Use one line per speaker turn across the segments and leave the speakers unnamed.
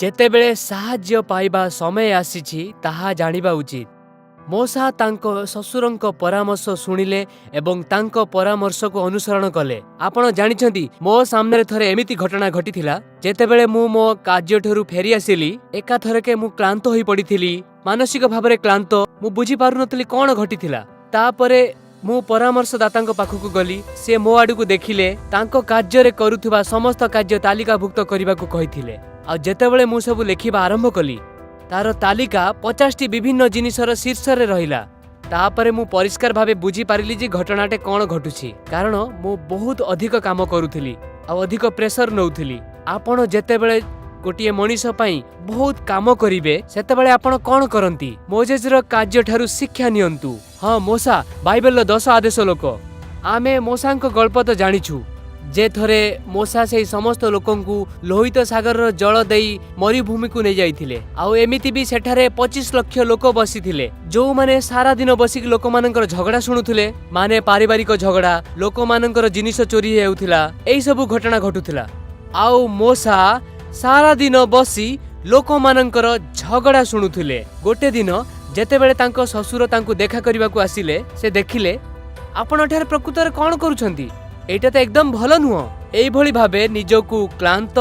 ଯେତେବେଳେ ସାହାଯ୍ୟ ପାଇବା ସମୟ ଆସିଛି, ତାହା ଜାଣିବା ଉଚିତ। ମୋଶା ତାଙ୍କ ଶ୍ୱଶୁରଙ୍କ ପରାମର୍ଶ ଶୁଣିଲେ ଏବଂ ତାଙ୍କ ପରାମର୍ଶକୁ ଅନୁସରଣ କଲେ। ଆପଣ ଜାଣିଛନ୍ତି, ମୋ ସାମ୍ନାରେ ଥରେ ଏମିତି ଘଟଣା ଘଟିଥିଲା। ଯେତେବେଳେ ମୁଁ ମୋ କାର୍ଯ୍ୟଠାରୁ ଫେରି ଆସିଲି, ଏକାଥରକେ ମୁଁ କ୍ଳାନ୍ତ ହୋଇପଡ଼ିଥିଲି, ମାନସିକ ଭାବରେ କ୍ଳାନ୍ତ। ମୁଁ ବୁଝିପାରୁନଥିଲି କ'ଣ ଘଟିଥିଲା। ତାପରେ ମୁଁ ପରାମର୍ଶଦାତାଙ୍କ ପାଖକୁ ଗଲି। ସେ ମୋ ଆଡ଼କୁ ଦେଖିଲେ, ତାଙ୍କ କାର୍ଯ୍ୟରେ କରୁଥିବା ସମସ୍ତ କାର୍ଯ୍ୟ ତାଲିକାଭୁକ୍ତ କରିବାକୁ କହିଥିଲେ। ଆଉ ଯେତେବେଳେ ମୁଁ ସବୁ ଲେଖିବା ଆରମ୍ଭ କଲି, ତାର ତାଲିକା 50ଟି ବିଭିନ୍ନ ଜିନିଷର ଶୀର୍ଷରେ ରହିଲା। ତାପରେ ମୁଁ ପରିଷ୍କାର ଭାବେ ବୁଝିପାରିଲି ଯେ ଘଟଣାଟେ କ'ଣ ଘଟୁଛି, କାରଣ ମୁଁ ବହୁତ ଅଧିକ କାମ କରୁଥିଲି ଆଉ ଅଧିକ ପ୍ରେସର ନେଉଥିଲି। ଆପଣ ଯେତେବେଳେ ଗୋଟିଏ ମଣିଷ ପାଇଁ ବହୁତ କାମ କରିବେ, ସେତେବେଳେ ଆପଣ କ'ଣ କରନ୍ତି? ମୋଜେସର କାର୍ଯ୍ୟଠାରୁ ଶିକ୍ଷା ନିଅନ୍ତୁ। ହଁ, ମୋସା, ବାଇବେଲର 10 ଆଦେଶ ଲୋକ। ଆମେ ମୋସାଙ୍କ ଗଳ୍ପ ତ ଜାଣିଛୁ ଯେ ଥରେ ମୋସା ସେହି ସମସ୍ତ ଲୋକଙ୍କୁ ଲୋହିତ ସାଗରର ଜଳ ଦେଇ ମରୁଭୂମିକୁ ନେଇଯାଇଥିଲେ। ଆଉ ଏମିତି ବି ସେଠାରେ 25 ଲକ୍ଷ ଲୋକ ବସିଥିଲେ, ଯୋଉମାନେ ସାରା ଦିନ ବସିକି ଲୋକମାନଙ୍କର ଝଗଡ଼ା ଶୁଣୁଥିଲେ। ମାନେ ପାରିବାରିକ ଝଗଡ଼ା, ଲୋକମାନଙ୍କର ଜିନିଷ ଚୋରି ହେଉଥିଲା, ଏଇ ସବୁ ଘଟଣା ଘଟୁଥିଲା। ଆଉ ମୋସା ସାରା ଦିନ ବସି ଲୋକମାନଙ୍କର ଝଗଡ଼ା ଶୁଣୁଥିଲେ। ଗୋଟେ ଦିନ ଯେତେବେଳେ ତାଙ୍କ ଶ୍ୱଶୁର ତାଙ୍କୁ ଦେଖା କରିବାକୁ ଆସିଲେ, ସେ ଦେଖିଲେ, "ଆପଣ ଏଠାରେ ପ୍ରକୃତରେ କ'ଣ କରୁଛନ୍ତି? ଏଇଟା ତ ଏକଦମ ଭଲ ନୁହଁ। ଏଇଭଳି ଭାବେ ନିଜକୁ କ୍ଳାନ୍ତ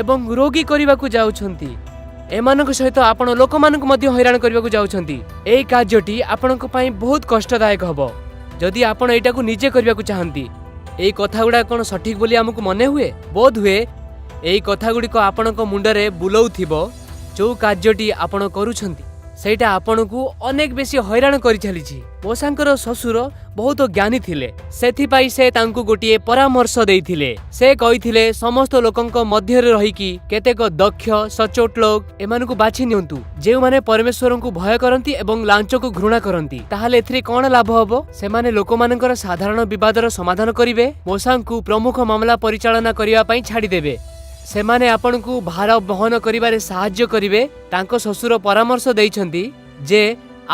ଏବଂ ରୋଗୀ କରିବାକୁ ଯାଉଛନ୍ତି। ଏମାନଙ୍କ ସହିତ ଆପଣ ଲୋକମାନଙ୍କୁ ମଧ୍ୟ ହଇରାଣ କରିବାକୁ ଯାଉଛନ୍ତି। ଏଇ କାର୍ଯ୍ୟଟି ଆପଣଙ୍କ ପାଇଁ ବହୁତ କଷ୍ଟଦାୟକ ହେବ, ଯଦି ଆପଣ ଏଇଟାକୁ ନିଜେ କରିବାକୁ ଚାହାନ୍ତି।" ଏଇ କଥା ଗୁଡାକ କ'ଣ ସଠିକ ବୋଲି ଆମକୁ ମନେ ହୁଏ? ବୋଧ ହୁଏ ଏଇ କଥା ଗୁଡ଼ିକ ଆପଣଙ୍କ ମୁଣ୍ଡରେ ବୁଲଉଥିବ। ଯୋଉ କାର୍ଯ୍ୟଟି ଆପଣ କରୁଛନ୍ତି, ସେଇଟା ଆପଣଙ୍କୁ ଅନେକ ବେଶୀ ହଇରାଣ କରିଚାଲିଛି। ମୋସାଙ୍କର ଶ୍ୱଶୁର ବହୁତ ଜ୍ଞାନୀ ଥିଲେ। ସେଥିପାଇଁ ସେ ତାଙ୍କୁ ଗୋଟିଏ ପରାମର୍ଶ ଦେଇଥିଲେ। ସେ କହିଥିଲେ, ସମସ୍ତ ଲୋକଙ୍କ ମଧ୍ୟରେ ରହିକି କେତେକ ଦକ୍ଷ, ସଚୋଟ ଲୋକ ଏମାନଙ୍କୁ ବାଛି ନିଅନ୍ତୁ, ଯେଉଁମାନେ ପରମେଶ୍ୱରଙ୍କୁ ଭୟ କରନ୍ତି ଏବଂ ଲାଞ୍ଚକୁ ଘୃଣା କରନ୍ତି। ତାହେଲେ ଏଥିରେ କ'ଣ ଲାଭ ହବ? ସେମାନେ ଲୋକମାନଙ୍କର ସାଧାରଣ ବିବାଦର ସମାଧାନ କରିବେ, ମୋସାଙ୍କୁ ପ୍ରମୁଖ ମାମଲା ପରିଚାଳନା କରିବା ପାଇଁ ଛାଡ଼ିଦେବେ। ସେମାନେ ଆପଣଙ୍କୁ ଭାର ବହନ କରିବାରେ ସାହାଯ୍ୟ କରିବେ। ତାଙ୍କ ଶ୍ୱଶୁର ପରାମର୍ଶ ଦେଇଛନ୍ତି ଯେ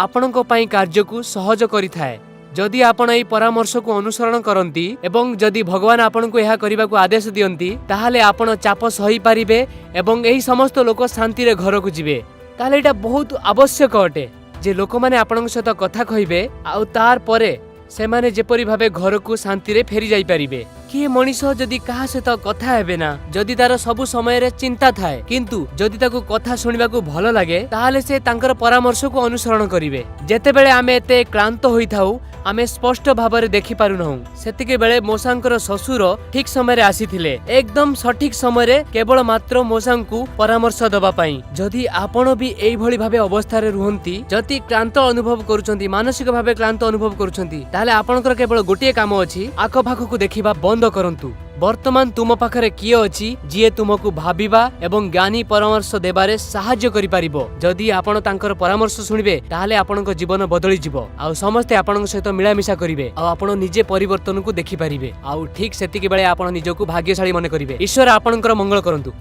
ଆପଣଙ୍କ ପାଇଁ କାର୍ଯ୍ୟକୁ ସହଜ କରିଥାଏ। ଯଦି ଆପଣ ଏହି ପରାମର୍ଶକୁ ଅନୁସରଣ କରନ୍ତି ଏବଂ ଯଦି ଭଗବାନ ଆପଣଙ୍କୁ ଏହା କରିବାକୁ ଆଦେଶ ଦିଅନ୍ତି, ତାହେଲେ ଆପଣ ଚାପ ସହିପାରିବେ ଏବଂ ଏହି ସମସ୍ତ ଲୋକ ଶାନ୍ତିରେ ଘରକୁ ଯିବେ। ତାହେଲେ ଏଇଟା ବହୁତ ଆବଶ୍ୟକ ଅଟେ ଯେ ଲୋକମାନେ ଆପଣଙ୍କ ସହିତ କଥା କହିବେ ଆଉ ତାପରେ ସେମାନେ ଯେପରି ଭାବେ ଘରକୁ ଶାନ୍ତିରେ ଫେରି ଯାଇପାରିବେ। କିଏ ମଣିଷ ଯଦି କାହା ସହିତ କଥା ହେବେ ନା, ଯଦି ତାର ସବୁ ସମୟରେ ଚିନ୍ତା ଥାଏ, କିନ୍ତୁ ଯଦି ତାକୁ କଥା ଶୁଣିବାକୁ ଭଲ ଲାଗେ, ତାହେଲେ ସେ ତାଙ୍କର ପରାମର୍ଶକୁ ଅନୁସରଣ କରିବେ। ଯେତେବେଳେ ଆମେ ଏତେ କ୍ଳାନ୍ତ ହୋଇଥାଉ, ଆମେ ସ୍ପଷ୍ଟ ଭାବରେ ଦେଖିପାରୁନାହୁଁ। ସେତିକି ବେଳେ ମୋସାଙ୍କର ଶ୍ୱଶୁର ଠିକ ସମୟରେ ଆସିଥିଲେ, ଏକଦମ ସଠିକ ସମୟରେ, କେବଳ ମାତ୍ର ମୋସାଙ୍କୁ ପରାମର୍ଶ ଦେବା ପାଇଁ। ଯଦି ଆପଣ ବି ଏଇଭଳି ଭାବେ ଅବସ୍ଥାରେ ରୁହନ୍ତି, ଯଦି କ୍ଳାନ୍ତ ଅନୁଭବ କରୁଛନ୍ତି, ମାନସିକ ଭାବେ କ୍ଳାନ୍ତ ଅନୁଭବ କରୁଛନ୍ତି, ତାହେଲେ ଆପଣଙ୍କର କେବଳ ଗୋଟିଏ କାମ ଅଛି। ଆଖପାଖକୁ ଦେଖିବା ବନ୍ଦ କରନ୍ତୁ। ବର୍ତ୍ତମାନ ତୁମ ପାଖରେ କିଏ ଅଛି, ଯିଏ ତୁମକୁ ଭାବିବା ଏବଂ ଜ୍ଞାନୀ ପରାମର୍ଶ ଦେବାରେ ସାହାଯ୍ୟ କରିପାରିବ? ଯଦି ଆପଣ ତାଙ୍କର ପରାମର୍ଶ ଶୁଣିବେ, ତାହେଲେ ଆପଣଙ୍କ ଜୀବନ ବଦଳିଯିବ ଆଉ ସମସ୍ତେ ଆପଣଙ୍କ ସହିତ ମିଳାମିଶା କରିବେ ଆଉ ଆପଣ ନିଜେ ପରିବର୍ତ୍ତନକୁ ଦେଖିପାରିବେ। ଆଉ ଠିକ ସେତିକି ବେଳେ ଆପଣ ନିଜକୁ ଭାଗ୍ୟଶାଳୀ ମନେ କରିବେ। ଈଶ୍ୱର ଆପଣଙ୍କର ମଙ୍ଗଳ କରନ୍ତୁ।